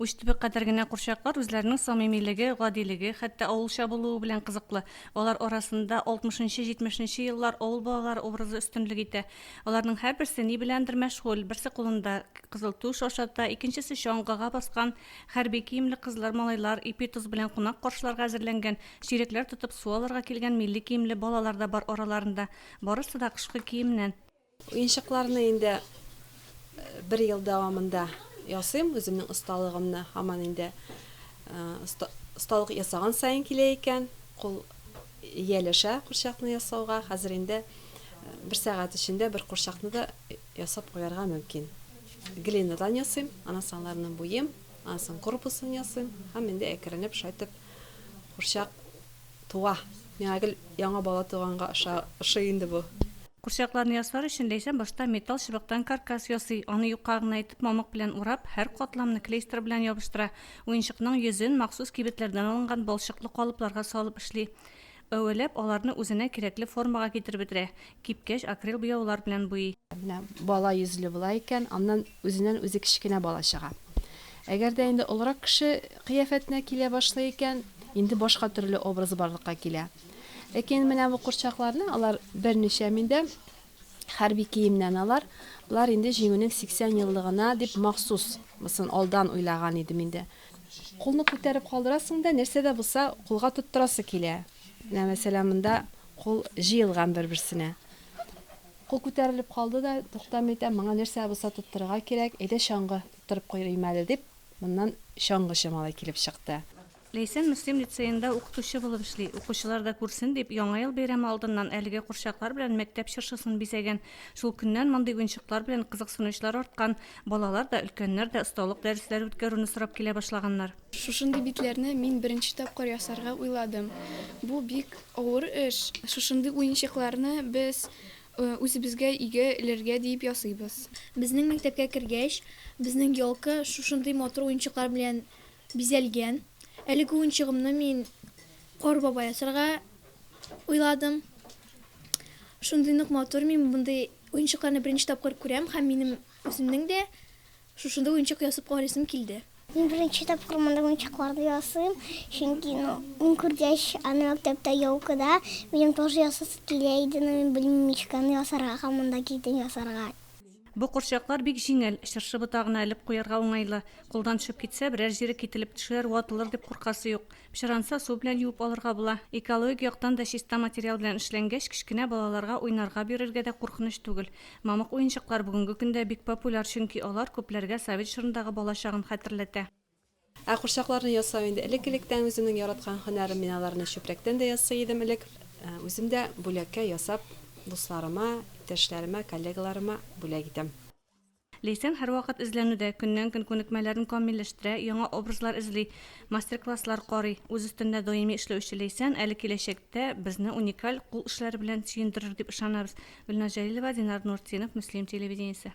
Уч төбе кадәр генә курчаклар үзләренең самимилеге, гадилеге, хәтта авылча булуы белән кызыклы. Алар арасында алтмышынчы-җитмешенче еллар авыл балалары образы өстенлек итә. Аларның һәрберсе ни беләндер мәшгуль, берсе кулында кызыл түш ашата, икенчесе чаңгыга баскан, хәрби киемле кызлар, малайлар, ипи-тоз белән кунак каршыларга әзерләнгән, чиләкләр тотып су алырга килгән милли киемле балалар да бар араларында. Барысы да кышкы киемнән. Уенчыкларны инде бер ел дәвамында ясыйм, үземнең осталыгымны һаман инде осталык ясаган саен килә икән, кул ияләшә курчакны ясауга. Хәзер инде бер сәгать эчендә бер курчакны да ясап куярга мөмкин. Глинадан ясыйм, аннан соң аларны буйыйм, аннан соң корпусын ясыйм һәм инде әкренләп шулай итеп курчак Туа. Миңа гел яңа бала туганга оша, ошый инде бу. Курчакларны ясар өчен Ләйсән башта металл чыбыктан каркас ясый, аны юка гына итеп мамык белән урап, һәр катламны клейстер белән ябыштыра. Уенчыкның йөзен махсус кибетләрдән алынган балчыклы калыпларга салып эшли. Әвәләп, аларны үзенә кирәкле формага китереп бетерә. Кипкәч, акрил буяулар белән буйый. Менә бала йөзле була икән, аннан үзеннән-үзе кечкенә бала чыга. Әгәр дә инде олырак кеше кыяфәтенә килә башлый икән, инде башка төрле образ барлыкка килә. Ләкин менә бу курчакларны, алар берничә миндә, хәрби киемнән алар, болар инде Җиңүнең 80 еллыгына дип махсус, мосын алдан уйлаган идем инде. Кулны күтәреп калдырасың да, нәрсә дә булса кулга тоттырасы килә. Менә, мәсәлән, монда кул җыелган бер-берсенә. Кул күтәрелеп калды да, тукта, мин әйтәм, моңа нәрсә булса тоттырырга кирәк, әйдә чаңгы тоттырып куйыйм әле, дип, моннан чаңгычы малай килеп чыкты. Ләйсән Мөслим лицеенда укытучы булып эшли. Укучылар да күрсен дип, Яңа ел бәйрәме алдыннан әлеге курчаклар белән мәктәп чыршысын бизәгән. Шул көннән мондый уенчыклар белән кызыксынучылар арткан, балалар да, өлкәннәр дә осталык дәресләре үткәрүне сорап килә башлаганнар. Шушындый битләрне мин беренче тапкыр ясарга уйладым. Бу бик авыр эш. Шушындый уенчыкларны без үзебезгә өйгә элергә диеп ясыйбыз. Безнең мәктәпкә кергәч, безнең елка шушындый матур уенчыклар белән бизәлгән. Әлеге уенчыгымны мин Кар бабай ясарга уйладым. Шундый нык матур, мин мондый уенчыкларны беренче тапкыр күрәм һәм минем үземнең дә шушындый уенчык ясап карыйсым килде. Мин беренче тапкыр мондый уенчыкларны ясыйм, чөнки, ну, мин күргәч аны мәктәптә елкада, минем тоже ясасы килә иде, но мин белмим ничек аны ясарга һәм монда килдем ясарга. Бу курчаклар бик җиңел, чыршы ботагына элеп куярга уңайлы. Кулдан төшеп китсә, берәр җире кителеп төшәр, ватылыр дип куркасы юк. Пычранса, су белән юып алырга була. Экологик яктан да чиста материал белән эшләнгәч, кечкенә балаларга уйнарга бирергә дә куркыныч түгел. Мамык уенчыклар бүгенге көндә бик популяр, чөнки алар күпләргә совет чорындагы балачагын хәтерләтә. Ә курчакларны ясау инде элек-электән үземнең яраткан һөнәрем. Мин аларны чүпрәктән дә ясый идем элек. Үзем дә бүләккә ясап, дусларыма, иптәшләремә, коллегаларыма бүләк итәм. Ләйсән һәрвакыт эзләнүдә, көннән-көн күнекмәләрен камилләштерә, яңа образлар эзли, мастер-класслар карый. Үз өстендә даими эшләүче Ләйсән әле киләчәктә безне уникаль кул эшләре белән сөендерер дип ышанабыз. Гөлназ Җәлилова, Динар Нуртдинов, Мөслим телевидениесе.